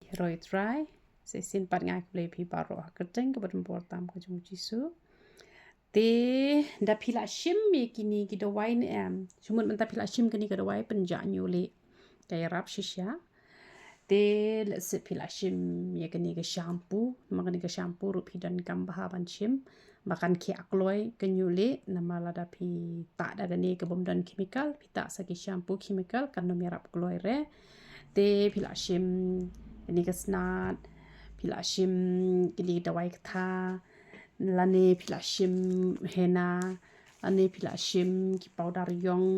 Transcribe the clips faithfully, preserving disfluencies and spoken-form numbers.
Hero i Trai, sa shisien pat nga ai khublei ïa phi baroh ha ka kyrteng kaba donbor tam ka jong u Jisu. Te da phi la shim ïa kine ki dawai ne em? Sumut mynta phi la shim kine ki dawai pynjah ñiuh lieh, ka ïarap shisha. Te lehse phi la shim ïa kane ka shampoo, namar kane ka shampoo ruh phi donkam bha ban shim. Ba kan khiah kloi ka ñiuh lieh, namar lada phi tah da kane ka bym don chemical, phi tah sa ki shampoo chemical kan ym ïarap kloi re. Te phi la shim kane ka snat, phi la shim kine ki dawai ktha, lane phi la shim henna, lane phi la shim ki powder ïong.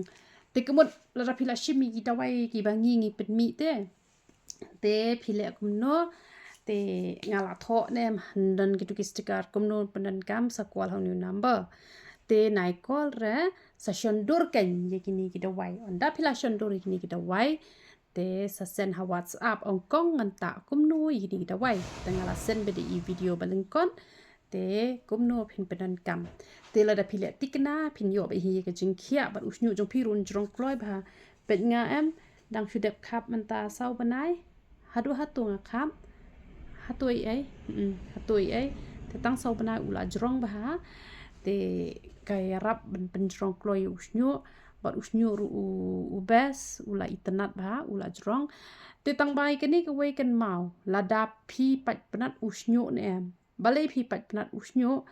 Te ka mut lada phi la shim ïa ki dawai kiba ngi ngi pynmih te, te phi leh kumno? Te nga la thoh ne em, don kitu ki sticker, kumno pyndonkam sa call ha une u number. Te nai call re, sa shon dur keiñ ïa kine ki dawai. Ynda phi la shon dur ïa kine ki dawai, te sa send ha WhatsApp, ong kong ngan tah kumno ïa kine ki dawai. Te nga la send beit ïa i video ba lyngkot. Te kumno phin pyndonkam. Te lada phi leh thikna, phin ïoh beit hi ïa ka jingkhiah bad u shñiuh jong phi ruh un jrong kloi bha. Peit nga em, dang shu dep khap mynta saw bnai. Haduh hato nga khap? Hato ei ei? Mm, hato ei ei? Te tang saw bnai u la jrong bha. Te ka ïarap ban pynjrong kloi ïa u shñiuh, bad u shñiuh ruh u, u best, u la itynnad bha, u la jrong. Te tang ba ïa kane kawei kynmaw, lada phi pait pynat u shñiuh ne em? Balei phi pait pynat u shñiuh?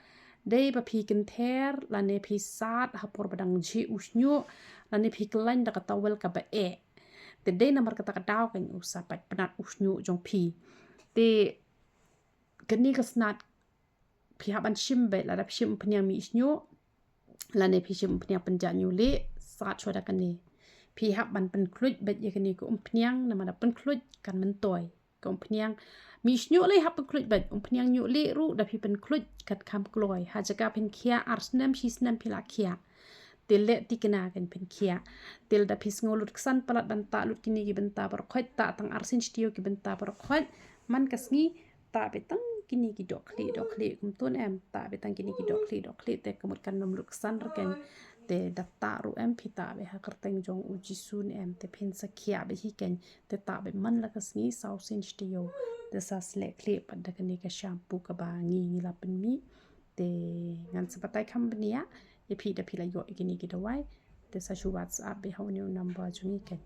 Dei ba phi kynther, lane phi sad ha por ba dang jhieh u shñiuh, lane phi khlaiñ da ka towel kaba eh. Te dei namar kata ka daw keiñ u sa pait pynat u shñiuh jong phi. Te kane ka snat phi hap ban shim beit lada phi shim umphniang mih shñiuh, lane phi shim umphniang pynjah ñiuh lieh, sad shuwa da kane. Phi hap ban pynkhluit beit ïa kane ka umphniang, namar da pynkhluit kan myntoi ka umphniang. Mih shñiuh lei hap pynkhluit beit, umphniang ñiuh lieh ruh da phi pynkhluit kan kham kloi. Ha jaka phin khiah ar snem, shi snem phi la khiah. Te leh thikna keiñ phin khiah. Te lada phi sngew lut ksan palat ban tah lut kine ki bynta baroh khoit, tah tang arsien shi taïew ki bynta baroh khoit. Man ka sngi tah beit tang kine ki dohkhlieh, dohkhlieh kumto ne em, tah beit tang kine ki dohkhlieh, dohkhlieh te ka mut kan ym lut ksan re keiñ. Te da tah ruh em, phi tah beit ha kyrteng jong u Jisu ne em, te phin sa khiah beit hi keiñ. Te tah beit man la ka sngi saw sien shi taïew. Te sa sleh khlieh pat da kane ka shampoo kaba ngi ngi la pynmih. Te ngan sa batai kham bniah ïa phi da phi la ïoh ïa kine ki dawai. Te sa shu WhatsApp beit ha une u number jong ngi keiñ.